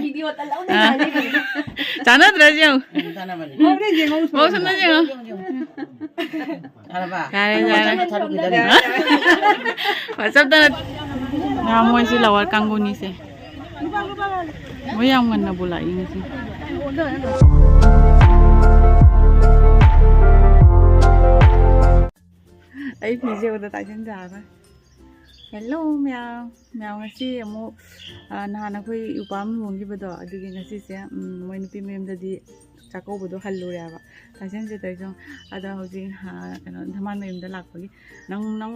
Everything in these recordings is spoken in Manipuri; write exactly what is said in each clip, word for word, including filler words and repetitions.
ꯚꯤꯗꯤꯑꯣ ꯇꯜꯂꯧꯗꯦ ꯑꯥ꯫ ꯍꯥꯏꯔꯤꯕꯅꯤ꯫ ꯆꯥꯟꯅꯗ꯭ꯔꯁꯤ ꯌꯦꯡꯉꯨ꯫ ꯎꯝ, ꯆꯥꯟꯅꯕꯅꯤ꯫ ꯃꯧꯁꯝꯗ ꯌꯦꯡꯉꯨ꯫ ꯌꯥꯔꯕ? ꯌꯥꯔꯦ, ꯌꯥꯔꯦ꯫ ꯊꯥꯗꯣꯛꯈꯤꯗꯅꯤ꯫ WhatsApp-ꯇ ꯅꯠ-, ꯉꯥ ꯃꯣꯏꯁꯤ ꯂꯋꯥꯔ ꯀꯥꯡꯕꯨꯅꯤꯁꯦ꯫ ꯃꯣꯏ ꯌꯥꯝ ꯉꯟꯅꯕꯨ ꯂꯥꯛꯏ ꯉꯁꯤ꯫ ꯑꯩ ꯐꯤꯁꯦ ꯎꯕꯗ ꯇꯥꯏꯁꯟ ꯌꯥꯔꯔꯣꯏ꯫ Hello ꯃꯌꯥꯝ, ꯃꯌꯥꯝ ꯉꯁꯤ ꯑꯃꯨꯛ, ꯑ, ꯅꯍꯥꯟ ꯑꯩꯈꯣꯏ ꯏꯄꯥꯝ ꯂꯨꯍꯣꯡꯈꯤꯕꯗꯣ, ꯑꯗꯨꯒꯤ ꯉꯁꯤꯁꯦ, ꯎꯝ, ꯃꯣꯏ ꯅꯨꯄꯤ ꯃꯌꯨꯝꯗꯗꯤ ꯆꯥꯛꯀꯧꯕꯗꯣ ꯍꯜꯂꯨꯔꯦꯕ꯫ ꯇꯥꯏꯁꯟꯁꯦ ꯇꯧꯔꯤꯁꯦ ꯌꯦꯡꯉꯣ꯫ ꯑꯗꯣ ꯍꯧꯖꯤꯛ, ꯑ, ꯀꯩꯅꯣ, ꯙꯃꯥꯟ ꯃꯌꯨꯝꯗ ꯂꯥꯛꯄꯒꯤ, ꯅꯪ, ꯅꯪ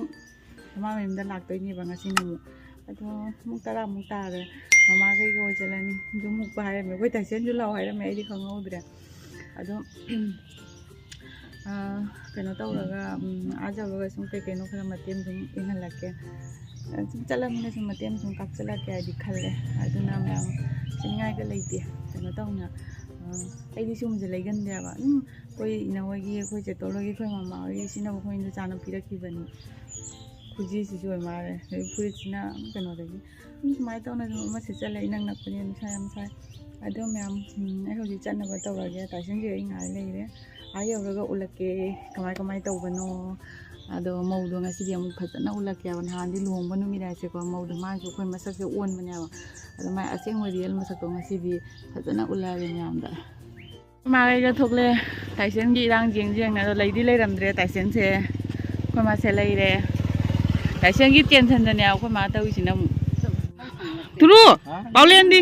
ꯙꯃꯥꯟ ꯃꯌꯨꯝꯗ ꯂꯥꯛꯇꯣꯏꯅꯦꯕ ꯉꯁꯤꯅ ꯑꯃꯨꯛ꯫ ꯑꯗꯣ ꯄꯨꯡ ꯇꯔꯥꯃꯨꯛ ꯇꯥꯔꯦ꯫ ꯃꯃꯥꯈꯩꯒ ꯑꯣꯏ ꯆꯠꯂꯅꯤ꯫ ꯑꯗꯨꯝ ꯃꯨꯛꯄ ꯍꯥꯏꯔꯝꯃꯦ꯫ ꯑꯩꯈꯣꯏ ꯇꯥꯏꯁꯟꯁꯨ ꯂꯥꯛꯑꯣ ꯍꯥꯏꯔꯝꯃꯦ, ꯑꯩꯗꯤ ꯈꯪꯍꯧꯗ꯭ꯔꯦ꯫ ꯑꯗꯣ, ꯑꯥ, ꯀꯩꯅꯣ ꯇꯧꯔꯒ, ꯎꯝ, ꯑꯥ ꯌꯧꯔꯒ ꯁꯨꯝ ꯀꯩ ꯀꯩꯅꯣ ꯈꯔ ꯃꯇꯦꯡ ꯑꯗꯨꯝ ꯏꯪꯍꯜꯂꯛꯀꯦ꯫ ꯑꯥ, ꯁꯨꯝ ꯆꯠꯂꯕꯅꯤꯅ ꯁꯨꯝ ꯃꯇꯦꯡ ꯁꯨꯝ ꯀꯥꯞꯁꯤꯜꯂꯛꯀꯦ ꯍꯥꯏꯗꯤ ꯈꯜꯂꯦ꯫ ꯑꯗꯨꯅ ꯃꯌꯥꯝ ꯁꯤꯅꯤꯡꯉꯥꯏꯒ ꯂꯩꯇꯦ꯫ ꯀꯩꯅꯣ ꯇꯧꯅ, ꯑꯥ, ꯑꯩꯗꯤ ꯁꯤꯒꯨꯝꯕꯁꯦ ꯂꯩꯒꯟꯗꯦꯕ꯫ ꯑꯗꯨꯝ ꯑꯩꯈꯣꯏ ꯏꯅꯧ ꯍꯣꯏꯒꯤ, ꯑꯩꯈꯣꯏ ꯆꯦꯇꯣꯜ ꯍꯣꯏꯒꯤ, ꯑꯩꯈꯣꯏ ꯃꯃꯥ ꯍꯣꯏꯒꯤ ꯁꯤꯖꯤꯟꯅꯕ ꯈꯣꯏꯅ ꯆꯥꯅ ꯄꯤꯔꯛꯈꯤꯕꯅꯤ꯫ ꯈꯨꯖꯤꯁꯤꯁꯨ ꯑꯣꯏ ꯃꯥꯜꯂꯦ꯫ ꯑꯗꯩ ꯐꯨꯔꯤꯠꯁꯤꯅ ꯀꯩꯅꯣꯗꯒꯤ꯫ ꯑꯗꯨꯝ ꯁꯨꯃꯥꯏꯅ ꯇꯧꯅ ꯑꯗꯨꯝ ꯑꯃ ꯁꯦꯠꯆꯜꯂꯦ, ꯏꯅꯛ ꯅꯛꯄꯅꯤꯅ ꯅꯨꯡꯁꯥ ꯌꯥꯝ ꯁꯥꯏ꯫ ꯑꯗꯣ ꯃꯌꯥꯝ, ꯎꯝ, ꯑꯩ ꯍꯧꯖꯤꯛ ꯆꯠꯅꯕ ꯇꯧꯔꯒꯦ꯫ ꯇꯥꯏꯁꯟꯁꯦ ꯑꯩ ꯉꯥꯏ ꯂꯩꯔꯦ꯫ ꯑꯥ ꯌꯧꯔꯒ ꯎꯠꯂꯛꯀꯦ ꯀꯃꯥꯏ ꯀꯃꯥꯏ ꯇꯧꯕꯅꯣ꯫ ꯑꯗꯣ ꯃꯧꯗꯣ ꯉꯁꯤꯗꯤ ꯑꯃꯨꯛ ꯐꯖꯅ ꯎꯠꯂꯛꯀꯦꯕ꯫ ꯅꯍꯥꯟꯗꯤ ꯂꯨꯍꯣꯡꯕ ꯅꯨꯃꯤꯠ ꯍꯥꯏꯁꯦꯀꯣ, ꯃꯧꯗꯣ ꯃꯥꯁꯨ ꯑꯩꯈꯣꯏ ꯃꯁꯛꯁꯦ ꯑꯣꯟꯕꯅꯦꯕ꯫ ꯑꯗꯣ ꯃꯥꯏ ꯑꯁꯦꯡꯕ ꯔꯤꯌꯦꯜ ꯃꯁꯛꯇꯣ ꯉꯁꯤꯗꯤ ꯐꯖꯅ ꯎꯠꯂꯛꯑꯒꯦ ꯃꯌꯥꯝꯗ꯫ ꯃꯥꯒꯩꯒ ꯊꯣꯛꯂꯦ꯫ ꯇꯥꯏꯁꯟꯒꯤ ꯏꯔꯥꯡ ꯌꯦꯡ ꯌꯦꯡꯅ ꯑꯗꯣ ꯂꯩꯗꯤ ꯂꯩꯔꯝꯗ꯭ꯔꯦ ꯇꯥꯏꯁꯟꯁꯦ꯫ ꯑꯩꯈꯣꯏ ꯃꯥꯁꯦ ꯂꯩꯔꯦ꯫ ꯇꯥꯏꯁꯟꯒꯤ ꯇꯦꯟꯁꯟꯗꯅꯦ ꯑꯩꯈꯣꯏ ꯃꯥ ꯇꯧꯔꯤꯁꯤꯅ ꯑꯃꯨꯛ꯫ ꯇꯨꯔꯨ! ꯄꯥꯎꯂꯦꯟꯗꯤ?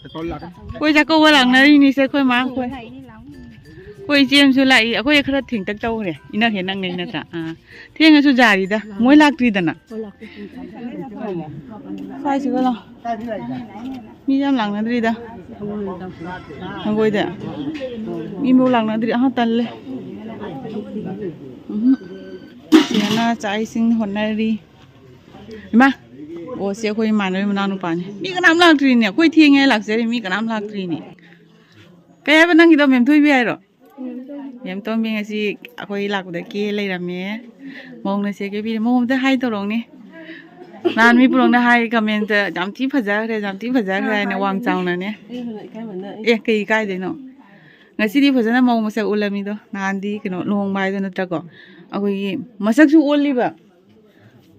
ꯑꯩꯈꯣꯏ ꯆꯥꯛꯀꯧꯕ ꯂꯥꯛꯅꯔꯤꯅꯤꯁꯦ ꯑꯩꯈꯣꯏ ꯃꯥ ꯑꯩꯈꯣꯏ꯫ ꯑꯩꯈꯣꯏ ꯏꯆꯦ ꯑꯃꯁꯨ ꯂꯥꯛꯏ꯫ ꯑꯩꯈꯣꯏ ꯈꯔ ꯊꯦꯡꯇꯛ ꯇꯧꯈ꯭ꯔꯦ꯫ ꯏꯅꯛ ꯍꯦꯛ ꯅꯛꯅꯩ ꯅꯠꯇ꯭ꯔꯥ? ꯑꯥ꯫ ꯊꯦꯡꯉꯁꯨ ꯌꯥꯔꯤꯗ꯫ ꯃꯣꯏ ꯂꯥꯛꯇ꯭ꯔꯤꯗꯅ꯫ ꯁ꯭ꯋꯥꯏꯁꯤꯒ ꯂꯥꯎ꯫ ꯃꯤ ꯌꯥꯝ ꯂꯥꯛꯅꯗ꯭ꯔꯤꯗ꯫ ꯍꯪꯒꯣꯏꯗ꯫ ꯃꯤꯐꯥꯎ ꯂꯥꯛꯅꯗ꯭ꯔꯤ꯫ ꯑꯍ, ꯇꯜꯂꯦ꯫ ꯎꯝꯍꯨꯝ꯫ ꯆꯦꯅ ꯆꯥꯛ ꯏꯁꯤꯡ ꯍꯣꯠꯅꯔꯤ꯫ ꯏꯃꯥ! ꯑꯣ, ꯁꯤ ꯑꯩꯈꯣꯏ ꯏꯃꯥꯟꯅꯕꯤ ꯃꯅꯥꯎꯅꯨꯄꯥꯅꯤ꯫ ꯃꯤ ꯀꯅꯥꯝ ꯂꯥꯛꯇ꯭ꯔꯤꯅꯦ꯫ ꯑꯩꯈꯣꯏ ꯊꯦꯡꯉꯦ ꯂꯥꯛꯆꯔꯤ꯫ ꯃꯤ ꯀꯅꯥꯝ ꯂꯥꯛꯇ꯭ꯔꯤꯅꯦ꯫ ꯀꯩ ꯍꯥꯏꯕ ꯅꯪꯒꯤꯗꯣ, ꯃꯦꯝꯊꯣꯏꯕꯤ ꯍꯥꯏꯔꯣ? ꯃꯦꯝ ꯇꯣꯝꯕꯤ ꯉꯁꯤ ꯑꯩꯈꯣꯏ ꯂꯥꯛꯄꯗ ꯀꯦ ꯂꯩꯔꯝꯃꯦ꯫ ꯃꯧꯅ ꯁꯦ ꯀꯦꯕꯤꯔꯦ꯫ ꯃꯧ ꯑꯝꯇ ꯍꯥꯏ ꯇꯧꯔꯛꯎꯅꯦ꯫ ꯅꯍꯥꯟ ꯃꯤ ꯄꯨꯂꯞꯅ ꯍꯥꯏ ꯀꯃꯦꯟꯇ, "ꯌꯥꯝ ꯊꯤ ꯐꯖꯈ꯭ꯔꯦ, ꯌꯥꯝ ꯊꯤ ꯐꯖꯈ꯭ꯔꯦ" ꯍꯥꯏꯅ ꯋꯥꯡ ꯆꯥꯎꯅꯅꯦ꯫ ꯑꯦ, ꯀꯩ ꯀꯥꯏꯗꯩꯅꯣ? ꯉꯁꯤꯗꯤ ꯐꯖꯅ ꯃꯧ ꯃꯁꯛ ꯎꯠꯂꯝꯃꯤꯗꯣ꯫ ꯅꯍꯥꯟꯗꯤ ꯀꯩꯅꯣ, ꯂꯨꯍꯣꯡꯕ ꯍꯥꯏꯗꯣ ꯅꯠꯇ꯭ꯔꯀꯣ? ꯑꯩꯈꯣꯏꯒꯤ ꯃꯁꯛꯁꯨ ꯑꯣꯜꯂꯤꯕ꯫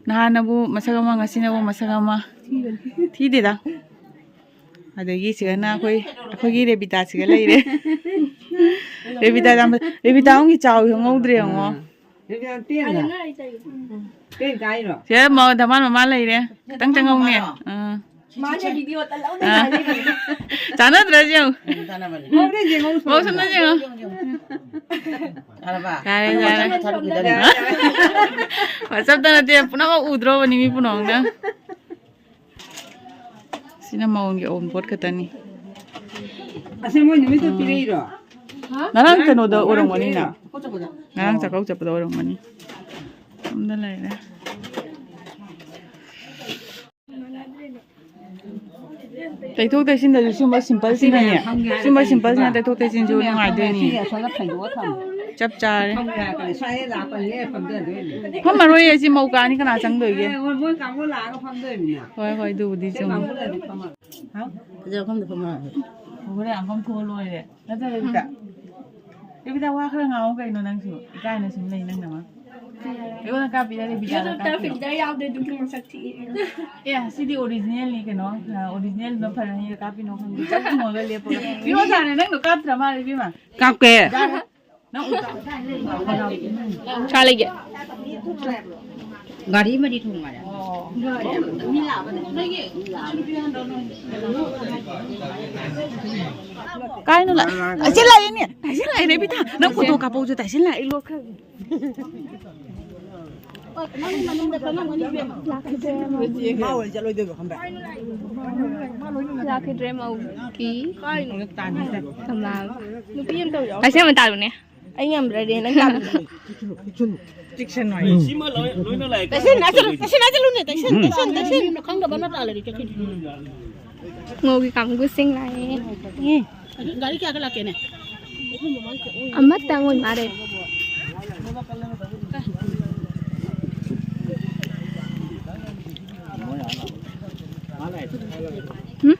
ꯅꯍꯥꯟꯅꯕꯨ ꯃꯁꯛ ꯑꯃ, ꯉꯁꯤꯅꯕꯨ ꯃꯁꯛ ꯑꯃ꯫ ꯊꯤꯗꯦꯗ꯫ ꯑꯗꯒꯤ ꯁꯤꯗꯅ ꯑꯩꯈꯣꯏ, ꯑꯩꯈꯣꯏꯒꯤ ꯔꯦꯕꯤꯇꯥꯁꯤꯒ ꯂꯩꯔꯦ꯫ ꯔꯦꯕꯤꯇꯥ ꯌꯥꯝ, ꯔꯦꯕꯤꯇꯥ ꯑꯃꯒꯤ ꯆꯥꯎ ꯈꯪꯍꯧꯗ꯭ꯔꯦ ꯌꯦꯡꯉꯣ꯫ ꯔꯦꯕꯤꯇꯥ ꯇꯦꯟꯅ? Ten Cairo? ꯁꯤꯗ ꯃ-, ꯙꯃꯥꯟ ꯃꯃꯥ ꯂꯩꯔꯦ꯫ ꯈꯤꯇꯪ ꯆꯪꯍꯧꯅꯦ꯫ ꯑꯥ꯫ ꯃꯥꯅꯦ, ꯚꯤꯗꯤꯑꯣ ꯇꯜꯍꯧꯗꯦ ꯑꯥ꯫ ꯃꯥꯅꯦ꯫ ꯆꯥꯟꯅꯗ꯭ꯔꯥ ꯌꯦꯡꯉꯨ꯫ ꯎꯝ, ꯆꯥꯟꯅꯕꯅꯤ꯫ ꯃꯧ ꯁꯣꯝꯗ ꯌꯦꯡꯉꯨ꯫ ꯌꯥꯔꯕ? ꯌꯥꯔꯦ, ꯌꯥꯔꯦ꯫ ꯊꯥꯗꯣꯛꯈꯤꯗꯣꯏꯅꯦ꯫ WhatsApp-ꯇ ꯅꯠꯇꯦ, ꯄꯨꯝꯅꯃꯛ ꯎꯗ꯭ꯔꯣꯕꯅꯤ ꯃꯤ ꯄꯨꯝꯅꯃꯛꯅ꯫ ꯁꯤꯅ ꯃꯧꯒꯤ ꯑꯎꯟꯄꯣꯠ ꯈꯛꯇꯅꯤ꯫ ꯑꯁꯤ ꯃꯣꯏ ꯅꯨꯃꯤꯠꯇ ꯎꯝ꯫ ꯄꯤꯔꯛꯏꯔꯣ? ꯉꯔꯥꯡ ꯀꯩꯅꯣꯗ ꯉꯔꯥꯡ ꯑꯣꯏꯔꯝꯒꯅꯤꯅ꯫ ꯄꯤꯔꯛꯏꯔꯣ? ꯉꯔꯥꯡ ꯑꯣ꯫ ꯆꯥꯛꯀꯧ ꯆꯠꯄꯗ ꯑꯣꯏꯔꯝꯒꯅꯤ꯫ ꯁꯣꯝꯗ ꯂꯩꯔꯦ꯫ ꯇꯩꯊꯣꯛ ꯇꯩꯁꯤꯟꯗꯁꯨ ꯁꯤꯒꯨꯝꯕ simple-ꯁꯤꯅꯅꯦ꯫ ꯁꯤꯒꯨꯝꯕ simple-ꯁꯤꯅ ꯇꯩꯊꯣꯛ ꯇꯩꯁꯤꯟꯁꯨ ꯅꯨꯡꯉꯥꯏꯗꯣꯏꯅꯤ꯫ ꯁꯤꯒꯤ ꯑꯁꯣꯝꯗ ꯐꯩꯗꯣꯛꯑ ꯊꯝꯃꯣ꯫ ꯆꯞ ꯆꯥꯔꯦ꯫ ꯐꯝ ꯌꯥꯔꯛꯀꯅꯤ꯫ ꯁ꯭ꯋꯥꯏꯗ ꯂꯥꯛꯄꯅꯤꯅꯦ ꯐꯝꯗꯗꯣꯏꯅꯤ꯫ ꯐꯝꯃꯔꯣꯏꯌꯦ, ꯁꯤ ꯃꯧ ꯀꯥꯅꯤ ꯀꯅꯥ ꯆꯪꯗꯣꯏꯒꯦ? ꯑꯦ, ꯃꯣꯏ, ꯃꯣꯏ ꯀꯥꯡꯕꯨ ꯂꯥꯛꯑꯒ ꯐꯝꯗꯣꯏꯅꯤꯅ꯫ ꯍꯣꯏ, ꯍꯣꯏ, ꯑꯗꯨꯕꯨꯗꯤ ꯁꯤ ꯆꯨꯝꯃꯤ꯫ ꯀꯥꯡꯕꯨ ꯂꯩꯔꯗꯤ ꯐꯝꯃꯔꯣꯏ꯫ ꯍꯥꯎ? ꯐꯖꯕ ꯃꯐꯝꯗ ꯐꯝꯃꯣ꯫ ꯍꯣꯔꯦꯟ ꯑꯃꯐꯝ ꯊꯣꯛꯑ ꯂꯣꯏꯔꯦ꯫ ꯅꯠꯇ꯭ꯔ ꯔꯦꯕꯤꯀꯥ? ꯔꯦꯕꯤꯀꯥ, ꯋꯥ ꯈꯔ ꯉꯥꯡꯉꯨ ꯀꯩꯅꯣ ꯅꯪꯁꯨ꯫ ꯏꯀꯥꯏꯅ ꯁꯨꯝ ꯂꯩ ꯅꯪꯅ ꯃꯥ꯫ ꯑꯩꯉꯣꯟꯗ ꯀꯥꯞꯄꯤꯔ ꯔꯦꯕꯤꯀꯥꯗ ꯅꯠꯇ꯭ꯔ ꯀꯥꯞꯄꯤꯔ? ꯐꯤꯜꯇꯔ ꯌꯥꯎꯗꯦ ꯑꯗꯨꯒꯤ ꯃꯁꯛ ꯊꯤꯑꯦ꯫ ꯑꯦ, ꯁꯤꯗꯤ original-ꯅꯤ ꯀꯩꯅꯣ꯫ ꯑ, original-ꯗꯣ ꯐꯔꯅꯤ ꯀꯥꯞꯄꯤꯅꯣ ꯈꯪꯗꯦ꯫ ꯆꯞ ꯌꯨꯡꯉꯒ ꯂꯦꯞꯄꯒ꯫ ꯐꯤꯔꯣꯜ ꯁꯥꯔꯦ, ꯅꯪ ꯀꯥꯞꯇ꯭ꯔ ꯃꯥꯜꯂꯦ ꯏꯕꯦꯝꯃ꯫ ꯀꯥꯞꯀꯦ꯫ ꯅꯪ ꯎ-, ꯁꯥ ꯂꯩꯒꯦ꯫ ꯒꯥꯔꯤ ꯑꯃꯗꯤ ꯊꯣꯡꯉꯥꯏꯔꯦ꯫ ꯀꯥꯏꯅꯣ ꯂꯥꯛ-, ꯇꯥꯏꯁꯟ ꯂꯥꯛꯑꯦꯅꯦ, ꯇꯥꯏꯁꯟ ꯂꯥꯛꯑꯦ, ꯔꯦꯕꯤꯇꯥ, ꯅꯪ ꯐꯣꯇꯣ ꯀꯥꯞꯄꯧꯁꯦ, ꯇꯥꯏꯁꯟ ꯂꯥꯛꯑꯦ, ꯂꯣꯛ ꯈꯔ꯫ ꯂꯥꯛꯈꯤꯗ꯭ꯔꯦ ꯃꯧꯒꯤ꯫ ꯀꯃꯥꯜ꯫ ꯅꯨꯄꯤ ꯑꯃ ꯇꯧꯔꯣ꯫ ꯇꯥꯏꯁꯟ ꯑꯃ ꯇꯥꯔꯨꯅꯦ꯫ ꯑꯩ ꯉꯝꯗ꯭ꯔꯗꯤ ꯅꯪ ꯇꯥꯕꯤꯔꯣ꯫ ꯇꯩꯁꯟ ꯍꯥꯏ-, ꯇꯩꯁꯟ ꯍꯥꯏꯖꯜꯂꯨꯅꯦ, ꯇꯩꯁꯟ, ꯇꯩꯁꯟ, ꯇꯩꯁꯟ, ꯈꯪꯗꯕ ꯅꯠꯇ꯭ꯔꯥ ꯂꯩꯔꯤ ꯆꯠꯈꯤꯅꯤ꯫ ꯃꯧꯒꯤ ꯀꯥꯡꯕꯨꯁꯤꯡ ꯂꯥꯛꯑꯦ꯫ ꯒꯥꯔꯤ ꯀꯌꯥꯒ ꯂꯥꯛꯀꯦꯅꯦ? ꯑꯃꯇꯪ ꯑꯣꯏ ꯃꯥꯜꯂꯦ꯫ ꯎꯝ?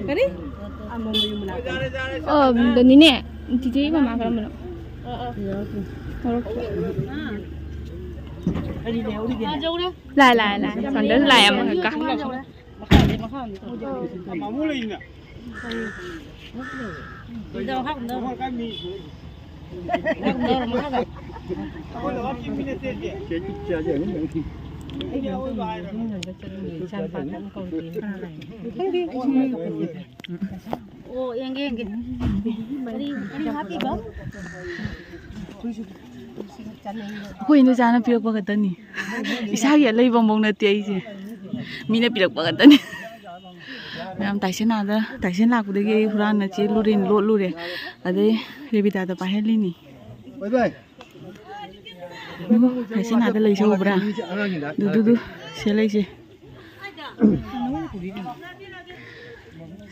ꯀꯔꯤ? ꯑꯣ, ꯗꯅꯤꯅꯦ꯫ ꯆꯤꯆꯦꯒꯤ ꯃꯃꯥ ꯀꯔꯝꯕꯅꯣ? ꯂꯥꯏ, ꯂꯥꯏ, ꯂꯥꯏ꯫ ꯁꯣꯝꯗꯁꯨ ꯂꯥꯏ ꯑꯃꯈꯛꯀ꯫ ꯑꯣ, ꯌꯦꯡꯒꯦ, ꯌꯦꯡꯒꯦ꯫ ꯀꯔꯤ, ꯀꯔꯤ ꯍꯥꯞꯄꯤꯕ? ꯑꯩꯈꯣꯏ ꯏꯅꯦꯆꯥꯅ ꯄꯤꯔꯛꯄ ꯈꯛꯇꯅꯤ꯫ ꯏꯁꯥꯒꯤ ꯑꯂꯩꯕ ꯑꯃꯐꯥꯎ ꯅꯠꯇꯦ ꯑꯩꯁꯦ꯫ ꯃꯤꯅ ꯄꯤꯔꯛꯄ ꯈꯛꯇꯅꯤ꯫ ꯃꯌꯥꯝ ꯇꯥꯏꯁꯦꯟ ꯑꯥꯗ, ꯇꯥꯏꯁꯦꯟ ꯂꯥꯛꯄꯗꯒꯤ ꯑꯩ ꯍꯨꯔꯥꯟꯅ ꯆꯦꯜꯂꯨꯔꯦ, ꯂꯣꯠꯂꯨꯔꯦ꯫ ꯑꯗꯩ ꯔꯦꯕꯤꯇꯥꯗ ꯄꯥꯏꯍꯜꯂꯤꯅꯤ꯫ ꯇꯥꯏꯁꯦꯟ ꯑꯥꯗ ꯂꯩꯁꯦ ꯎꯕ꯭ꯔꯥ? ꯗꯨ, ꯗꯨ, ꯗꯨ, ꯁꯤꯗ ꯂꯩꯁꯦ꯫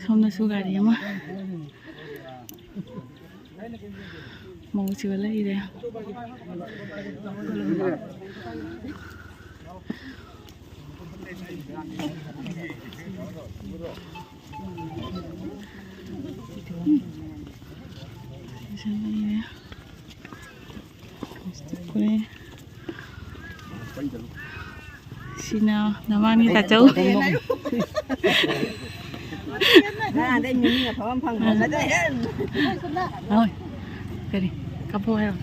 ꯁꯣꯝꯗꯁꯨ ꯒꯥꯔꯤ ꯑꯃ꯫ ꯃꯧꯁꯤꯒ ꯂꯩꯔꯦ꯫ ꯁꯤꯒ ꯂꯩꯔꯦ꯫ ꯁꯤꯅ ꯅꯃꯥꯅꯤ ꯇꯥꯆꯧ꯫ ꯉꯔꯥꯡꯗꯩ ꯃꯤꯃꯤ ꯑꯐꯕ ꯑꯃ ꯐꯪꯕ꯫ ꯍꯣꯏ꯫ ꯀꯔꯤ? ꯀꯥꯞꯄꯣ ꯍꯥꯏꯔꯣ?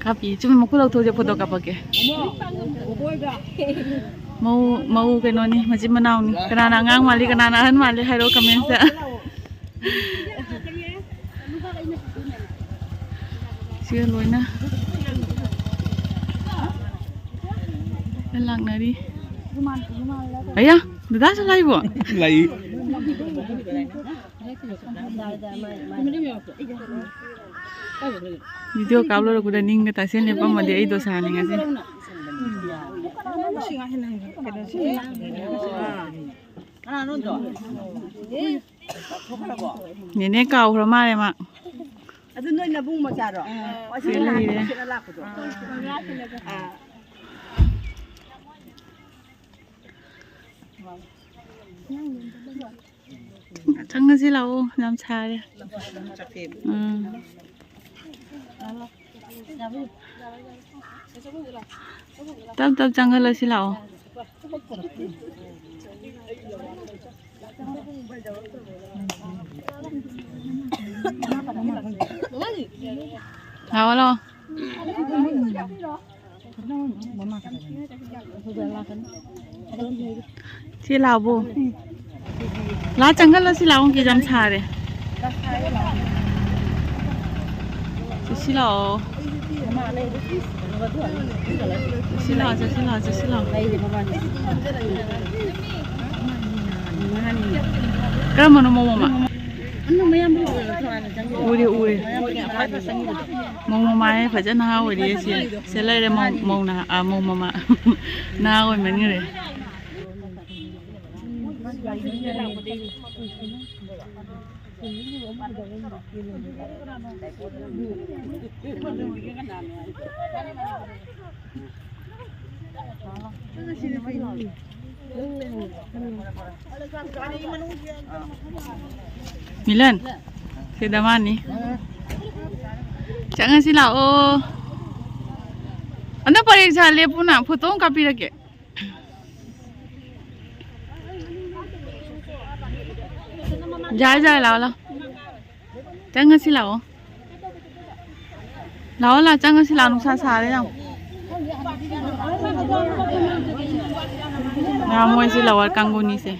ꯀꯥꯞꯄꯤ꯫ ꯆꯨꯝꯃꯤ, ꯃꯈꯨꯠ ꯂꯧꯊꯣꯛꯁꯦ, ꯐꯣꯇꯣ ꯀꯥꯞꯄꯛꯀꯦ꯫ ꯃꯧ, ꯃꯧ ꯀꯩꯅꯣꯅꯤ, ꯃꯆꯤꯟ ꯃꯅꯥꯎꯅꯤ꯫ ꯀꯅꯥꯅ ꯑꯉꯥꯡ ꯃꯥꯜꯂꯤ, ꯀꯅꯥꯅ ꯑꯍꯟ ꯃꯥꯜꯂꯤ ꯍꯥꯏꯔꯣ comment ꯇ꯫ ꯁꯤꯒ ꯂꯣꯏꯅ ꯂꯥꯛꯅꯔꯤ꯫ ꯑꯌꯥ, ꯗꯗꯥꯁꯨ ꯂꯥꯛꯏꯕꯣ? ꯂꯩ꯫ Video ꯀꯥꯞ ꯂꯣꯏꯔꯛꯄꯗ ꯅꯤꯡꯒ ꯇꯥꯁꯦꯟ ꯂꯦꯞꯄꯝꯃꯗꯤ ꯑꯩ ꯗꯣꯁꯥꯅꯤ ꯉꯁꯤ꯫ ꯅꯦꯅꯦ ꯀꯥꯎꯈ꯭ꯔ ꯃꯥꯜꯂꯦ ꯃꯥ꯫ ꯑꯗꯨ ꯅꯣꯏ ꯅꯕꯨꯡ ꯃꯆꯥꯔꯣ? ꯑꯁꯤ ꯁꯤꯗ ꯂꯥꯛꯄꯗꯣ, ꯂꯩꯔꯦ꯫ ꯁꯤꯗ ꯂꯥꯛꯄꯗꯣ꯫ ꯑꯥ꯫ ꯆꯪꯉꯁꯤ ꯂꯥꯛꯑꯣ, ꯌꯥꯝ ꯁꯥꯔꯦ꯫ ꯎꯝ꯫ ꯇꯞ ꯇꯞ ꯆꯪꯍꯜꯂꯁꯤ ꯂꯥꯛꯑꯣ꯫ ꯂꯥꯛꯑꯣ, ꯂꯥꯛꯑꯣ꯫ ꯁꯤ ꯂꯥꯛꯑꯣꯕꯨ꯫ ꯂꯥ ꯆꯪꯍꯜꯂꯁꯤ ꯂꯥꯛꯑꯣ, ꯀꯦꯖꯤ ꯌꯥꯝ ꯁꯥꯔꯦ꯫ ꯆꯠꯁꯤ ꯂꯥꯛꯑꯣ꯫ ꯆꯠꯁꯤ ꯂꯥꯛꯑꯣ, ꯆꯠꯁꯤ ꯂꯥꯛꯑꯣ, ꯆꯠꯁꯤ ꯂꯥꯛꯑꯣ꯫ ꯀꯔꯝꯕꯅꯣ ꯃꯑꯣꯡ ꯑꯃ? ꯎꯔꯦ, ꯎꯔꯦ꯫ ꯃꯧ ꯃꯃꯥꯅꯦ, ꯐꯖꯅ ꯅꯍꯥ ꯑꯣꯏꯔꯤꯌꯦ ꯁꯤ꯫ ꯁꯤ ꯂꯩꯔꯦ ꯃꯧ, ꯃꯧ ꯅꯍꯥ, ꯑ, ꯃꯧ ꯃꯃꯥ꯫ ꯅꯍꯥ ꯑꯣꯏꯃꯟꯈ꯭ꯔꯦ꯫ ꯃꯤꯂꯟ, ꯁꯤꯗ ꯃꯥꯅꯤ꯫ ꯆꯪꯉꯁꯤ ꯂꯥꯛꯑꯣ꯫ ꯑꯗꯣ ꯄꯔꯦꯡ ꯁꯥ ꯂꯦꯞꯄꯨꯅ, ꯐꯣꯇꯣ ꯑꯃ ꯀꯥꯞꯄꯤꯔꯛꯀꯦ꯫ ꯌꯥꯔꯦ, ꯌꯥꯔꯦ, ꯂꯥꯛꯑꯣ, ꯂꯥꯛꯑꯣ꯫ ꯆꯪꯉꯁꯤ ꯂꯥꯛꯑꯣ꯫ ꯂꯥꯛꯑꯣ, ꯂꯥꯛꯑꯣ, ꯆꯪꯉꯁꯤ ꯂꯥꯛꯑꯣ, ꯅꯨꯡꯁꯥ ꯁꯥꯔꯦ ꯌꯥꯝ꯫ ꯉꯥ ꯃꯣꯏꯁꯦ ꯂꯋꯥꯔ ꯀꯥꯡꯕꯨꯅꯤꯁꯦ꯫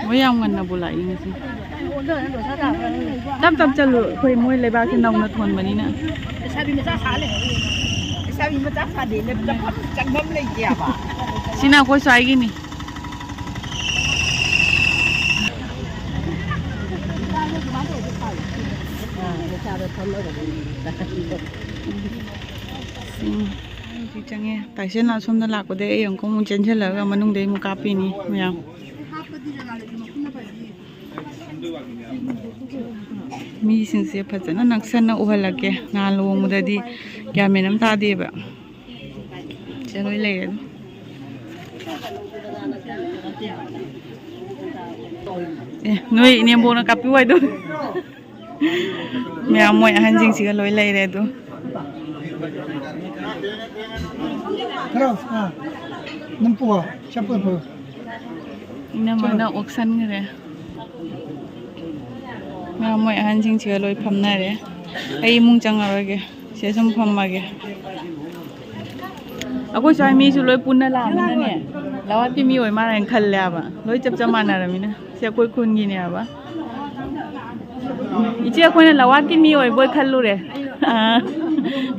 ꯃꯣꯏ ꯌꯥꯝ ꯉꯟꯅꯕꯨ ꯂꯥꯛꯏ ꯉꯁꯤ꯫ ꯇꯞ ꯇꯞ ꯆꯠꯂꯨ, ꯑꯩꯈꯣꯏ ꯃꯣꯏ ꯂꯩꯕꯥꯛꯁꯦ ꯅꯧꯅ ꯊꯣꯟꯕꯅꯤꯅ꯫ ꯂꯩꯁꯥꯕꯤ ꯃꯆꯥ ꯁꯥ ꯂꯩ꯫ ꯂꯩꯁꯥꯕꯤ ꯃꯆꯥ ꯁꯥꯗꯦꯅ ꯆꯪꯐꯝ, ꯆꯪꯐꯝ ꯂꯩꯇꯦꯕ꯫ ꯁꯤꯅ ꯑꯩꯈꯣꯏ ꯁ꯭ꯋꯥꯏꯒꯤꯅꯤ꯫ ꯎꯝ꯫ ꯁꯤ ꯆꯪꯉꯦ꯫ ꯇꯥꯏꯁꯟ ꯑꯁꯣꯝꯗ ꯂꯥꯛꯄꯗꯩ ꯑꯩ ꯑꯃꯨꯛ ꯑꯃꯨꯛ ꯆꯦꯟꯁꯤꯜꯂꯒ ꯃꯅꯨꯡꯗꯩ ꯑꯃꯨꯛ ꯀꯥꯞꯄꯤꯅꯤ ꯃꯌꯥꯝ꯫ ꯃꯤꯁꯤꯡꯁꯦ ꯐꯖꯅ ꯅꯛꯁꯟꯅ ꯎꯍꯜꯂꯛꯀꯦ꯫ ꯅꯍꯥꯟ ꯂꯨꯍꯣꯡꯕꯗꯗꯤ ꯒ꯭ꯌꯥꯟ ꯃꯦꯟ ꯑꯃ ꯇꯥꯗꯦꯕ꯫ ꯁꯤꯗ ꯂꯣꯏ ꯂꯩꯔꯦ ꯑꯗꯨꯝ꯫ ꯑꯦ, ꯅꯣꯏ ꯏꯅꯦꯝꯕꯣꯛꯅ ꯀꯥꯞꯄꯤꯌꯨ ꯍꯥꯏꯗꯣ꯫ ꯃꯌꯥꯝ ꯃꯣꯏ ꯑꯍꯟꯁꯤꯡꯁꯤꯒ ꯂꯣꯏ ꯂꯩꯔꯦ ꯑꯗꯨ꯫ ꯈꯔ, ꯑꯥ, ꯅꯝꯄꯨ, ꯆꯠꯄ ꯐꯩ꯫ ꯏꯅꯝꯃꯅ ꯑꯣꯛꯁꯟꯈ꯭ꯔꯦ꯫ ꯃꯌꯥꯝ ꯃꯣꯏ ꯑꯍꯟꯁꯤꯡꯁꯤꯒ ꯂꯣꯏ ꯐꯝꯅꯔꯦ꯫ ꯑꯩ ꯏꯃꯨꯡ ꯆꯪꯉꯔꯣꯏꯒꯦ꯫ ꯁꯤꯗ ꯁꯨꯝ ꯐꯝꯃꯒꯦ꯫ ꯑꯩꯈꯣꯏ ꯁ꯭ꯋꯥꯏ ꯃꯤꯁꯨ ꯂꯣꯏ ꯄꯨꯟꯅ ꯂꯥꯛꯑꯃꯤꯅꯅꯦ, ꯂꯋꯥꯠꯀꯤ ꯃꯤ ꯑꯣꯏ ꯃꯥꯜꯂꯦꯅ ꯈꯜꯂꯦ ꯍꯥꯏꯕ꯫ ꯂꯣꯏ ꯆꯞ ꯆꯞ ꯃꯥꯟꯅꯔꯃꯤꯅ꯫ ꯁꯤ ꯑꯩꯈꯣꯏ ꯈꯨꯟꯒꯤꯅꯦ ꯍꯥꯏꯕ꯫ ꯏꯆꯦ, ꯑꯩꯈꯣꯏꯅ ꯂꯋꯥꯠꯀꯤ ꯃꯤ ꯑꯣꯏꯕꯣꯏ ꯈꯜꯂꯨꯔꯦ꯫ ꯑꯥ,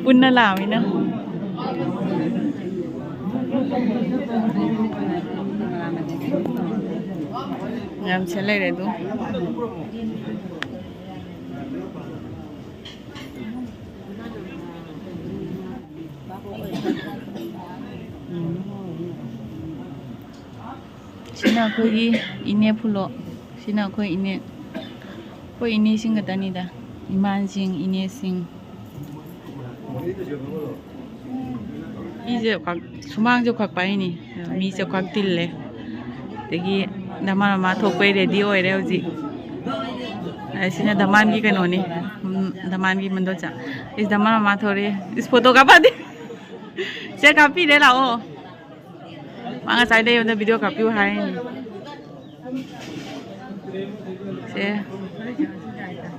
ꯄꯨꯟꯅ ꯂꯥꯛꯑꯃꯤꯅ꯫ ꯌꯥꯝ ꯁꯦꯠ ꯂꯩꯔꯦ ꯑꯗꯨ꯫ ꯁꯤꯅ ꯑꯩꯈꯣꯏꯒꯤ ꯏꯅꯦ ꯐꯨꯂꯣ꯫ ꯁꯤꯅ ꯑꯩꯈꯣꯏ ꯏꯅꯦ꯫ ꯑꯩꯈꯣꯏ ꯏꯅꯦꯁꯤꯡ ꯈꯛꯇꯅꯤꯗ꯫ ꯏꯃꯥꯁꯤꯡ, ꯏꯅꯦꯁꯤꯡ꯫ ꯃꯤꯁꯦ ꯈꯛ-, ꯁꯨꯃꯥꯡꯁꯦ ꯈꯛ ꯄꯥꯏꯅꯤ꯫ ꯃꯤꯁꯦ ꯈꯛ ꯇꯤꯜꯂꯦ꯫ ꯑꯗꯒꯤ ꯗꯃꯥꯟ ꯃꯃꯥ ꯊꯣꯛꯄꯩ ꯔꯦꯗꯤ ꯑꯣꯏꯔꯦ ꯍꯧꯖꯤꯛ꯫ ꯑ, ꯁꯤꯅ ꯗꯃꯥꯟꯒꯤ ꯀꯩꯅꯣꯅꯤ꯫ ꯎꯝ, ꯗꯃꯥꯟꯒꯤ ꯃꯟꯗꯣꯆꯥ꯫ ꯏꯁ, ꯗꯃꯥꯟ ꯃꯃꯥ ꯊꯣꯔꯛꯑꯦ꯫ ꯏꯁ, ꯐꯣꯇꯣ ꯀꯥꯞꯄꯗꯤ꯫ ꯁꯦ, ꯀꯥꯞꯄꯤꯔꯦ, ꯂꯥꯛꯑꯣ꯫ ꯃꯥ ꯉꯁꯥꯏꯗꯩ ꯑꯩꯉꯣꯟꯗ ꯚꯤꯗꯤꯑꯣ ꯀꯥꯞꯄꯤꯌꯨ ꯍꯥꯏꯔꯤꯅꯤ꯫ ꯁꯦ,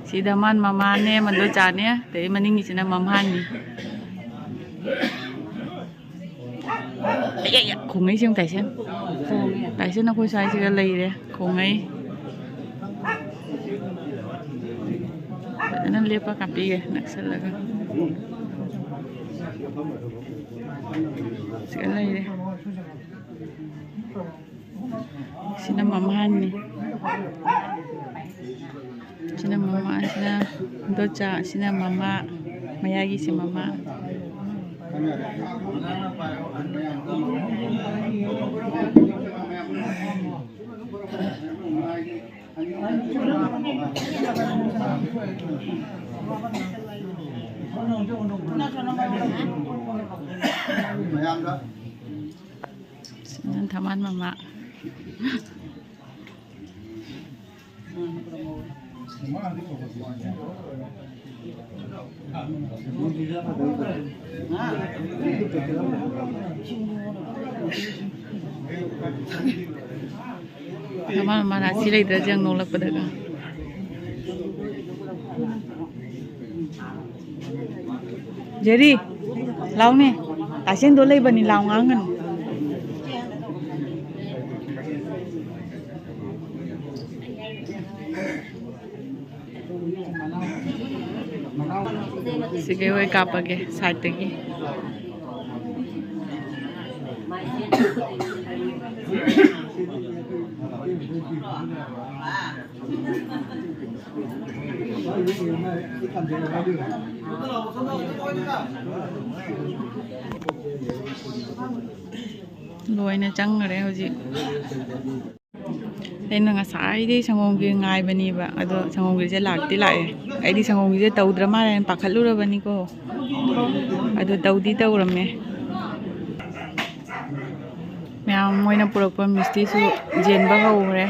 ꯁꯤ ꯗꯃꯥꯟ ꯃꯃꯥꯅꯦ, ꯃꯟꯗꯣꯆꯥꯅꯦ, ꯑꯗꯩ ꯃꯅꯤꯡꯒꯤꯁꯤꯅ ꯃꯝꯍꯥꯟꯅꯤ꯫ ꯑꯌꯥ, ꯑꯌꯥ, ꯈꯣꯡꯉꯩꯁꯦ ꯌꯦꯡꯉꯨ, ꯇꯥꯏꯁꯟ꯫ ꯇꯥꯏꯁꯟ ꯑꯩꯈꯣꯏ ꯁ꯭ꯋꯥꯏꯁꯤꯒ ꯂꯩꯔꯦ, ꯈꯣꯡꯉꯩ꯫ ꯐꯖꯅ ꯂꯦꯞꯄ ꯀꯥꯞꯄꯤꯒꯦ, ꯅꯛꯁꯜꯂꯒ꯫ ꯁꯤꯒ ꯂꯩꯔꯦ꯫ ꯁꯤꯅ ꯃꯃꯥꯅꯤ꯫ ꯁꯤꯅ ꯃꯃꯥ, ꯁꯤꯅ ꯏꯟꯗꯣꯆꯥ, ꯁꯤꯅ ꯃꯃꯥ, ꯃꯌꯥꯏꯒꯤꯁꯤ ꯃꯃꯥ꯫ ꯊꯃꯥꯟ ꯃꯃꯥ꯫ ꯃꯃꯥ, ꯃꯃꯥ ꯔꯥꯁꯤ ꯂꯩꯇ꯭ꯔꯥ ꯌꯦꯡ ꯅꯣꯛꯂꯛꯄꯗꯒ꯫ ꯖꯦꯔꯤ, ꯂꯥꯎꯅꯦ꯫ ꯇꯥꯏꯁꯦꯟꯗꯣ ꯂꯩꯕꯅꯤ, ꯂꯥꯎ ꯉꯥꯡꯒꯅꯨ꯫ ꯁꯤꯒꯩ ꯍꯣꯏ ꯀꯥꯞꯄꯒꯦ ꯁꯥꯏꯠꯇꯒꯤ꯫ ꯂꯣꯏꯅ ꯆꯪꯈ꯭ꯔꯦ ꯍꯧꯖꯤꯛ꯫ ꯑꯩꯅ ꯉꯁꯥꯏꯗꯩ ꯁꯪꯒꯣꯝ ꯈꯦꯔ ꯉꯥꯏꯕꯅꯦꯕ, ꯑꯗꯣ ꯁꯪꯒꯣꯝ ꯈꯦꯔꯁꯦ ꯂꯥꯛꯇꯤ ꯂꯥꯛꯑꯦ꯫ ꯑꯩꯗꯤ ꯁꯪꯒꯣꯝ ꯈꯦꯔꯁꯦ ꯇꯧꯗ꯭ꯔ ꯃꯥꯜꯂꯦꯅ ꯄꯥꯈꯠꯂꯨꯔꯕꯅꯤꯀꯣ, ꯑꯗꯣ ꯇꯧꯗꯤ ꯇꯧꯔꯝꯃꯦ꯫ ꯃꯌꯥꯝ ꯃꯣꯏꯅ ꯄꯨꯔꯛꯄ ꯃꯤꯁꯇꯤꯁꯨ ꯌꯦꯟꯕ ꯍꯧꯈ꯭ꯔꯦ꯫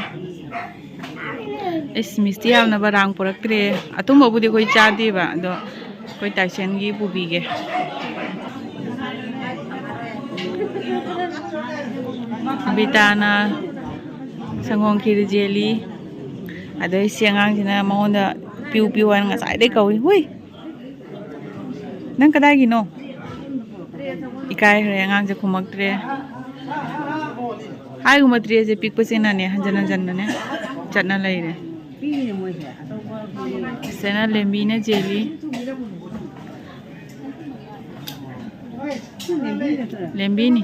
ꯏꯁ, ꯃꯤꯁꯇꯤ ꯌꯥꯝꯅ ꯕꯗꯥꯝ ꯄꯨꯔꯛꯇ꯭ꯔꯦ꯫ ꯑꯊꯨꯝꯕꯕꯨꯗꯤ ꯑꯩꯈꯣꯏ ꯆꯥꯗꯦꯕ, ꯑꯗꯣ ꯑꯩꯈꯣꯏ ꯇꯥꯏꯁꯟꯒꯤ ꯄꯨꯕꯤꯒꯦ꯫ ꯕꯤꯇꯥꯅ ꯁꯪꯒꯣꯝ ꯈꯤꯔ ꯖꯦꯂꯤ, ꯑꯗꯩ ꯁꯤ ꯑꯉꯥꯡꯁꯤꯅ ꯃꯉꯣꯟꯗ ꯄꯤꯌꯨ ꯄꯤꯌꯨ ꯍꯥꯏꯅ ꯉꯁꯥꯏꯗꯩ ꯀꯧꯏ꯫ ꯍꯨꯏ! ꯅꯪ ꯀꯗꯥꯏꯒꯤꯅꯣ? ꯏꯀꯥꯏꯈ꯭ꯔꯦ, ꯑꯉꯥꯡꯁꯦ ꯈꯨꯝꯃꯛꯇ꯭ꯔꯦ꯫ ꯍꯥꯏꯒꯨꯝꯕ ꯇ꯭ꯔꯦꯁꯦ ꯄꯤꯛꯄꯁꯤꯅꯅꯦ ꯍꯟꯖꯟ ꯍꯟꯖꯟꯅꯅꯦ ꯆꯠꯅ ꯂꯩꯔꯦ꯫ ꯁꯤꯅ ꯂꯦꯝꯕꯤꯅ ꯖꯦꯂꯤ꯫ ꯂꯦꯝꯕꯤꯅꯤ꯫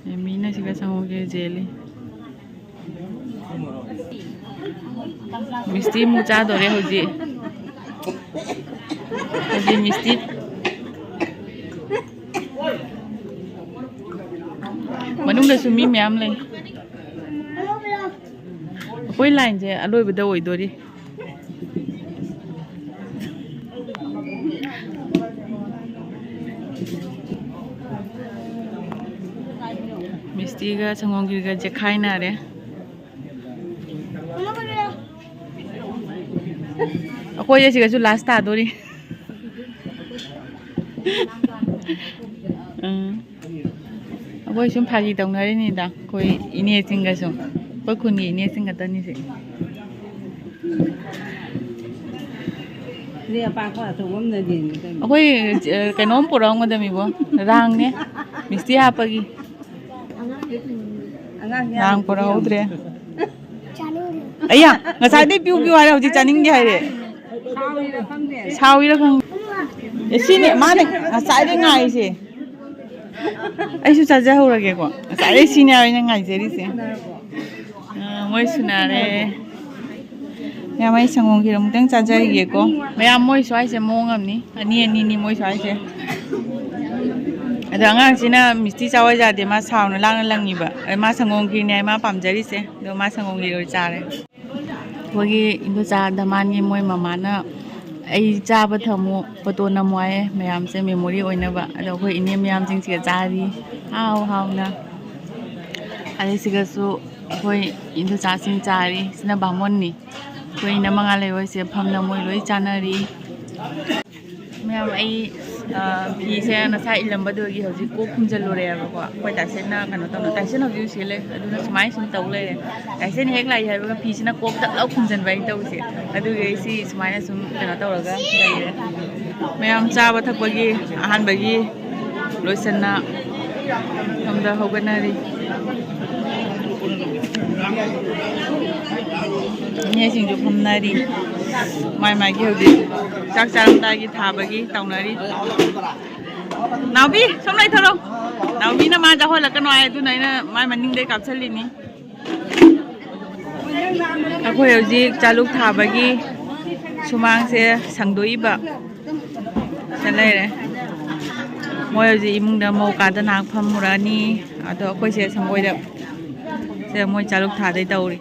ꯂꯦꯝꯕꯤꯅ ꯁꯤꯒ ꯁꯪꯒꯣꯝ ꯈꯦꯔ ꯖꯦꯂꯤ꯫ ꯃꯤꯁꯇꯤ ꯑꯃꯨꯛ ꯆꯥꯗꯣꯔꯦ ꯍꯧꯖꯤꯛ꯫ ꯍꯧꯖꯤꯛ ꯃꯤꯁꯇꯤ ꯃꯅꯨꯡꯗꯁꯨ ꯃꯤ ꯃꯌꯥꯝ ꯂꯩ꯫ ꯑꯩꯈꯣꯏ ꯂꯥꯏꯟꯁꯦ ꯑꯂꯣꯏꯕꯗ ꯑꯣꯏꯗꯣꯔꯤ꯫ ꯃꯤꯁꯇꯤꯒ ꯁꯪꯒꯣꯝ ꯈꯤꯔꯒ ꯆꯦꯈꯥꯏꯅꯔꯦ꯫ ꯑꯩꯈꯣꯏꯁꯦ ꯁꯤꯒꯁꯨ ꯂꯥꯁ ꯇꯥꯗꯣꯔꯤ꯫ ꯎꯝ꯫ ꯑꯩꯈꯣꯏ ꯁꯨꯝ ꯐꯥꯒꯤ ꯇꯧꯅꯔꯤꯅꯤꯗ, ꯑꯩꯈꯣꯏ ꯏꯅꯦꯁꯤꯡꯒ ꯁꯨꯝ, ꯑꯩꯈꯣꯏ ꯈꯨꯟꯒꯤ ꯏꯅꯦꯁꯤꯡ ꯈꯛꯇꯅꯤꯁꯦ꯫ ꯑꯗꯨꯗꯤ ꯑꯄꯥꯛꯄ ꯑꯆꯧꯕ ꯑꯃꯅꯗꯤ ꯀꯩꯅꯣ꯫ ꯑꯩꯈꯣꯏ, ꯑ, ꯀꯩꯅꯣꯝ ꯄꯨꯔꯛꯑꯝꯒꯗꯕꯅꯤꯕꯣ, ꯔꯥꯡꯅꯦ, ꯃꯤꯁꯇꯤ ꯍꯥꯞꯄꯒꯤ꯫ ꯑꯉꯥꯡ ꯄꯨꯔꯛꯍꯧꯗ꯭ꯔꯦ꯫ ꯆꯥꯅꯤꯡꯗꯦ꯫ ꯑꯩꯌꯥ, ꯉꯁꯥꯏꯗꯩ ꯄꯤꯌꯨ ꯄꯤꯌꯨ ꯍꯥꯏꯔꯦ, ꯍꯧꯖꯤꯛ ꯆꯥꯅꯤꯡꯗꯦ ꯍꯥꯏꯔꯦ꯫ ꯁꯥꯎꯔꯤꯔ ꯈꯪꯗꯦ꯫ ꯁꯥꯎꯔꯤꯔ ꯈꯪꯗꯦ꯫ ꯑꯦ, ꯁꯤꯅꯦ ꯃꯥꯅ ꯉꯁꯥꯏꯗꯩ ꯉꯥꯏꯔꯤꯁꯦ꯫ ꯑꯩꯁꯨ ꯆꯥꯖꯍꯧꯔꯒꯦꯀꯣ꯫ ꯉꯁꯥꯏꯗꯩ ꯁꯤꯅꯦ ꯍꯥꯏꯕ ꯑꯩꯅ ꯉꯥꯏꯖꯔꯤꯁꯦ꯫ ꯑ, ꯃꯣꯏ ꯁꯨꯅꯔꯦ꯫ ꯃꯌꯥꯝ, ꯑꯩ ꯁꯪꯒꯣꯝ ꯈꯤꯔ ꯑꯃꯨꯛꯇꯪ ꯆꯥꯖꯈꯤꯒꯦꯀꯣ꯫ ꯃꯌꯥꯝ, ꯃꯣꯏ ꯁ꯭ꯋꯥꯏꯁꯦ ꯃꯑꯣꯡ ꯑꯃꯅꯤ꯫ ꯑꯅꯤ ꯑꯅꯤꯅꯤ ꯃꯣꯏ ꯁ꯭ꯋꯥꯏꯁꯦ꯫ ꯑꯗꯣ ꯑꯉꯥꯡꯁꯤꯅ ꯃꯤꯁꯇꯤ ꯆꯥꯎ ꯍꯥꯏ ꯌꯥꯗꯦ, ꯃꯥ ꯁꯥꯎꯅ ꯂꯥꯡꯅ ꯂꯪꯉꯤꯕ꯫ ꯑ, ꯃꯥ ꯁꯪꯒꯣꯝ ꯈꯤꯔꯅꯦ ꯍꯥꯏ ꯃꯥ ꯄꯥꯝꯖꯔꯤꯁꯦ꯫ ꯑꯗꯣ ꯃꯥ ꯁꯪꯒꯣꯝ ꯈꯤꯔ ꯑꯣꯏ ꯆꯥꯔꯦ꯫ ꯑꯩꯈꯣꯏꯒꯤ ꯏꯟꯗꯣꯆꯥ ꯗꯃꯥꯟꯒꯤ ꯃꯣꯏ ꯃꯃꯥꯅ ꯑꯩ ꯆꯥꯕ ꯊꯝꯃꯨ, ꯐꯣꯇꯣ ꯅꯝꯃꯨ ꯍꯥꯏꯌꯦ, ꯃꯌꯥꯝꯁꯦ ꯃꯦꯃꯣꯔꯤ ꯑꯣꯏꯅꯕ꯫ ꯑꯗꯣ ꯑꯩꯈꯣꯏ ꯏꯅꯦ ꯃꯌꯥꯝꯁꯤꯡꯁꯤꯒ ꯆꯥꯔꯤ, ꯍꯥꯎ ꯍꯥꯎꯅ꯫ ꯑꯗꯩ ꯁꯤꯒꯁꯨ ꯑꯩꯈꯣꯏ ꯏꯟꯗꯣꯆꯥꯁꯤꯡ ꯆꯥꯔꯤ꯫ ꯁꯤꯅ ꯕꯥꯃꯣꯟꯅꯤ꯫ ꯑꯩꯈꯣꯏ ꯏꯅꯝꯃ ꯉꯥ ꯂꯩꯔꯣꯏꯁꯦ ꯐꯝꯅ ꯃꯣꯏ ꯂꯣꯏ ꯆꯥꯅꯔꯤ꯫ ꯃꯌꯥꯝ, ꯑꯩ, ꯑ, ꯐꯤꯁꯦ ꯉꯁꯥꯏ ꯏꯜꯂꯝꯕꯗꯨꯒꯤ ꯍꯧꯖꯤꯛ ꯀꯣꯛ ꯈꯨꯝꯖꯤꯜꯂꯨꯔꯦꯕꯀꯣ꯫ ꯑꯩꯈꯣꯏ ꯇꯥꯏꯁꯟꯅ ꯀꯩꯅꯣ ꯇꯧꯅ, ꯇꯥꯏꯁꯟ ꯍꯧꯖꯤꯛ ꯍꯧꯖꯤꯛ ꯂꯩ, ꯑꯗꯨꯅ ꯁꯨꯃꯥꯏꯅ ꯁꯨꯝ ꯇꯧ ꯂꯩꯔꯦ꯫ ꯇꯥꯏꯁꯟ ꯍꯦꯛ ꯂꯥꯛꯏ ꯍꯥꯏꯕꯒ ꯐꯤꯁꯤꯅ ꯀꯣꯛ ꯇꯛ ꯂꯥꯎ ꯈꯨꯝꯖꯤꯟꯕ ꯑꯩꯅ ꯇꯧꯔꯤꯁꯦ꯫ ꯑꯗꯨꯒꯤ ꯑꯩ ꯁꯤ ꯁꯨꯃꯥꯏꯅ ꯁꯨꯝ ꯀꯩꯅꯣ ꯇꯧꯔꯒ ꯂꯩꯔꯦ꯫ ꯃꯌꯥꯝ ꯆꯥꯕ ꯊꯛꯄꯒꯤ ꯑꯍꯥꯟꯕꯒꯤ ꯂꯣꯏꯁꯟꯅ ꯁꯣꯝꯗ ꯍꯧꯒꯠꯅꯔꯤ꯫ ꯏꯅꯦꯁꯤꯡꯁꯨ ꯐꯝꯅꯔꯤ꯫ ꯃꯥꯏ ꯃꯥꯏꯒꯤ ꯍꯧꯖꯤꯛ ꯆꯥꯛ ꯆꯥꯔꯝꯗꯥꯏꯒꯤ ꯊꯥꯕꯒꯤ ꯇꯧꯅꯔꯤ꯫ ꯅꯥꯎꯕꯤ, ꯁꯣꯝ ꯂꯩꯊꯧꯔꯣ꯫ ꯅꯥꯎꯕꯤꯅ ꯃꯥ ꯆꯥꯍꯜꯂꯛꯀꯅꯣ ꯍꯥꯏ, ꯑꯗꯨꯅ ꯑꯩꯅ ꯃꯥꯏ ꯃꯅꯤꯡꯗꯩ ꯀꯥꯞꯁꯤꯜꯂꯤꯅꯤ꯫ ꯑꯩꯈꯣꯏ ꯍꯧꯖꯤꯛ ꯆꯥꯂꯨꯛ ꯊꯥꯕꯒꯤ ꯁꯨꯃꯥꯡꯁꯦ ꯁꯪꯗꯣꯛꯏꯕ꯫ ꯁꯤꯗ ꯂꯩꯔꯦ꯫ ꯃꯣꯏ ꯍꯧꯖꯤꯛ ꯏꯃꯨꯡꯗ ꯃꯧ ꯀꯥꯗ ꯉꯥꯏꯍꯥꯛ ꯐꯝꯃꯨꯔꯅꯤ꯫ ꯑꯗꯣ ꯑꯩꯈꯣꯏꯁꯦ ꯁꯪꯒꯣꯏꯗ ꯁꯤꯗ ꯃꯣꯏ ꯆꯥꯂꯨꯛ ꯊꯥꯗꯣꯏ ꯇꯧꯔꯤ꯫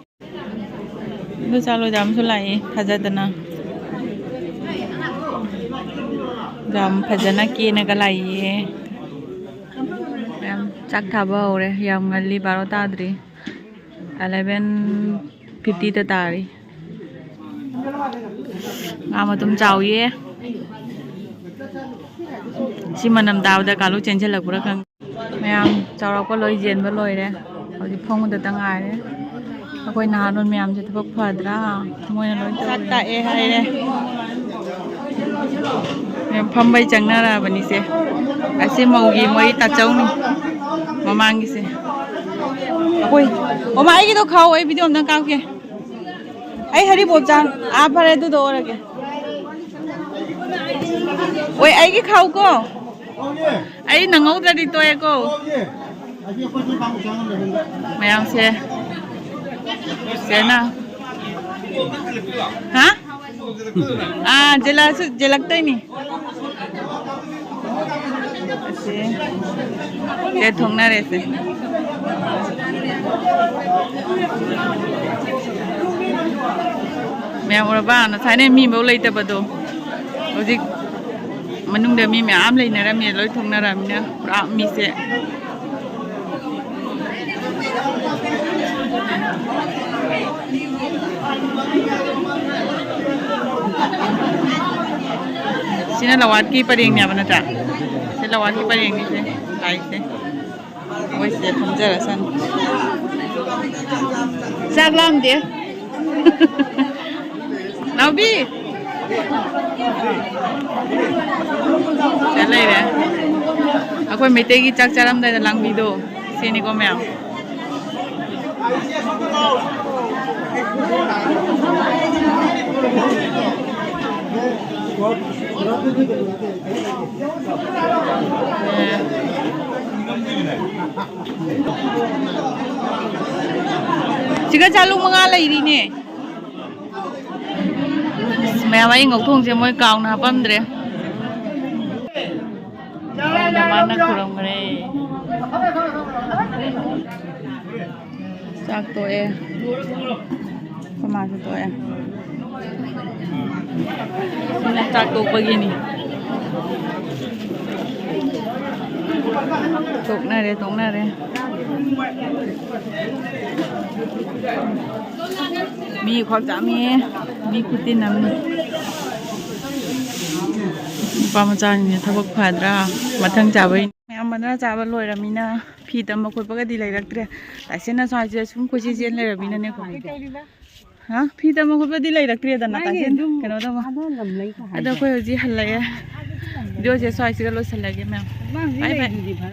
ꯑꯗꯨ ꯆꯥꯂꯨꯛ ꯌꯥꯝꯁꯨ ꯂꯥꯛꯏ ꯊꯥꯖꯗꯅ꯫ ꯌꯥꯝ ꯐꯖꯅ ꯀꯦꯅꯒ ꯂꯥꯛꯏꯌꯦ꯫ ꯃꯌꯥꯝ ꯆꯥꯛ ꯊꯥꯕ ꯍꯧꯔꯦ꯫ ꯌꯥꯝ ꯉꯜꯂꯤ, ꯕꯥꯔꯣ ꯇꯥꯗ꯭ꯔꯤ꯫ ꯑꯦꯂꯦꯚꯦꯟ ꯐꯤꯐꯇꯤꯗ ꯇꯥꯔꯤ꯫ ꯉꯥ ꯃꯇꯨꯝ ꯆꯥꯎꯌꯦ꯫ ꯁꯤ ꯃꯅꯝ ꯇꯥꯕꯗ ꯀꯥꯂꯨ ꯆꯦꯟꯁꯤꯜꯂꯛꯄ꯭ꯔꯥ ꯈꯪꯗꯦ꯫ ꯃꯌꯥꯝ ꯆꯥꯎꯔꯛꯄ ꯂꯣꯏ ꯌꯦꯟꯕ ꯂꯣꯏꯔꯦ꯫ ꯍꯧꯖꯤꯛ ꯐꯃꯨꯡꯗꯇ ꯉꯥꯏꯔꯦ꯫ ꯑꯩꯈꯣꯏ ꯅꯍꯥꯔꯣꯜ ꯃꯌꯥꯝꯁꯦ ꯊꯕꯛ ꯐꯗ꯭ꯔꯥ? ꯃꯣꯏꯅ ꯂꯣꯏ ꯆꯥꯛ ꯇꯧꯔꯦ꯫ ꯇꯥꯛꯑꯦ ꯍꯥꯏꯔꯦ꯫ ꯃꯌꯥꯝ ꯐꯝꯕꯩ ꯆꯪꯅꯔꯛꯑꯕꯅꯤꯁꯦ꯫ ꯑꯁꯤ ꯃꯧꯒꯤ ꯃꯣꯏ ꯇꯥꯆꯧꯅꯤ꯫ ꯃꯃꯥꯡꯒꯤꯁꯦ꯫ ꯑꯩꯈꯣꯏ, ꯑꯣ, ꯃꯥ, ꯑꯩꯒꯤꯗꯣ ꯈꯥꯎ, ꯑꯩ ꯚꯤꯗꯤꯑꯣ ꯑꯝꯇꯪ ꯀꯥꯞꯀꯦ꯫ ꯑꯩ ꯍꯔꯤꯕꯣꯞ ꯆꯥ-, ꯑꯥ, ꯐꯔꯦ, ꯑꯗꯨꯗꯣ ꯑꯣꯔꯒꯦ꯫ ꯑꯣꯏ, ꯑꯩꯒꯤ ꯈꯥꯎꯀꯣ꯫ ꯑꯩ ꯅꯪꯍꯧꯗ꯭ꯔꯗꯤ ꯇꯣꯛꯑꯦꯀꯣ꯫ ꯃꯌꯥꯝꯁꯦ꯫ ꯁꯦꯅ꯫ ꯍꯥ? ꯑꯥ, ꯖꯦꯂꯥꯁꯨ ꯖꯦꯂꯛꯇꯣꯏꯅꯤ꯫ ꯑꯁꯤ꯫ ꯁꯦ ꯊꯣꯡꯅꯔꯦꯁꯦ꯫ ꯃꯌꯥꯝ ꯎꯔꯕ? ꯉꯁꯥꯏꯅ ꯃꯤꯐꯧ ꯂꯩꯇꯕꯗꯣ꯫ ꯍꯧꯖꯤꯛ ꯃꯅꯨꯡꯗ ꯃꯤ ꯃꯌꯥꯝ ꯂꯩꯅꯔꯝꯃꯦ, ꯂꯣꯏ ꯊꯣꯛꯅꯔꯝꯃꯤꯅ ꯄꯨꯔꯥ ꯃꯤꯁꯦ꯫ ꯁꯤꯅ ꯂꯋꯥꯠꯀꯤ ꯄꯔꯦꯡꯅꯦꯕ ꯅꯠꯇ꯭ꯔꯥ? ꯁꯤ ꯂꯋꯥꯠꯀꯤ ꯄꯔꯦꯡꯅꯤꯁꯦ ꯂꯥꯛꯏꯁꯦ꯫ ꯃꯣꯏꯁꯤꯗ ꯐꯝꯖꯔꯁꯅꯨ꯫ ꯆꯥꯛ ꯂꯥꯝꯗꯦ꯫ ꯅꯥꯎꯕꯤ! ꯁꯤꯗ ꯂꯩꯔꯦ꯫ ꯑꯩꯈꯣꯏ ꯃꯩꯇꯩꯒꯤ ꯆꯥꯛ ꯆꯥꯔꯝꯗꯥꯏꯗ ꯂꯥꯡꯕꯤꯗꯣ꯫ ꯁꯤꯅꯤꯀꯣ ꯃꯌꯥꯝ꯫ ꯁꯤꯒ ꯆꯥꯂꯨ ꯃꯉꯥ ꯂꯩꯔꯤꯅꯦ꯫ ꯑꯁ, ꯃꯌꯥꯝ ꯑꯩ ꯉꯧꯊꯣꯡꯁꯦ ꯃꯣꯏ ꯀꯥꯎꯅ ꯍꯥꯞꯄꯝꯗ꯭ꯔꯦ꯫ ꯃꯥꯅ ꯈꯨꯔꯝꯈ꯭ꯔꯦ꯫ ꯆꯥꯛ ꯇꯣꯛꯑꯦ꯫ ꯑꯩꯈꯣꯏ ꯃꯥꯁꯨ ꯇꯣꯛꯑꯦ꯫ ꯁꯤꯅ ꯆꯥꯛ ꯇꯣꯛꯄꯒꯤꯅꯤ꯫ ꯇꯣꯛꯅꯔꯦ, ꯇꯣꯛꯅꯔꯦ꯫ ꯃꯤ ꯈ꯭ꯋꯥꯛ ꯆꯥꯝꯃꯤ, ꯃꯤ ꯈꯨꯇꯤꯟ ꯑꯃꯅꯤ꯫ ꯅꯨꯄꯥ ꯃꯆꯥꯁꯤꯡꯁꯦ ꯊꯕꯛ ꯐꯗ꯭ꯔꯥ? ꯃꯊꯪ ꯆꯥꯕꯩ꯫ ꯃꯌꯥꯝ ꯃꯅꯥ ꯆꯥꯕ ꯂꯣꯏꯔꯃꯤꯅ ꯐꯤ ꯇꯝꯕ ꯈꯣꯠꯄꯒꯗꯤ ꯂꯩꯔꯛꯇ꯭ꯔꯦ꯫ ꯇꯥꯏꯁꯦꯟꯅ ꯁ꯭ꯋꯥꯏꯁꯤꯗ ꯁꯨꯝ ꯀꯣꯏꯆꯦꯟ ꯆꯦꯟ ꯂꯩꯔꯃꯤꯅꯅꯦꯀꯣ꯫ ꯍꯥ? ꯐꯤ ꯇꯝꯕ ꯈꯣꯠꯄꯗꯤ ꯂꯩꯔꯛꯇ꯭ꯔꯦꯗꯅ, ꯃꯥꯒꯤ ꯇꯥꯏꯁꯦꯟ ꯑꯗꯨꯝ ꯀꯩꯅꯣ ꯇꯧꯕ꯫ ꯊꯥꯗ ꯂꯝ ꯂꯩ ꯀ ꯑꯗꯣ ꯍꯥꯏꯗꯥꯏ? ꯑꯩꯈꯣꯏ ꯍꯧꯖꯤꯛ ꯍꯜꯂꯛꯑꯦ꯫ ꯚꯤꯗꯤꯑꯣꯁꯦ ꯁ꯭ꯋꯥꯏꯁꯤꯒ ꯂꯣꯏꯁꯤꯜꯂꯒꯦ ꯃꯌꯥꯝ꯫ ꯃꯥ ꯍꯧꯖꯤꯛ ꯕꯥꯏ ꯕꯥꯏ꯫ ꯂꯩꯗꯨꯗꯤ ꯚꯔꯥ꯫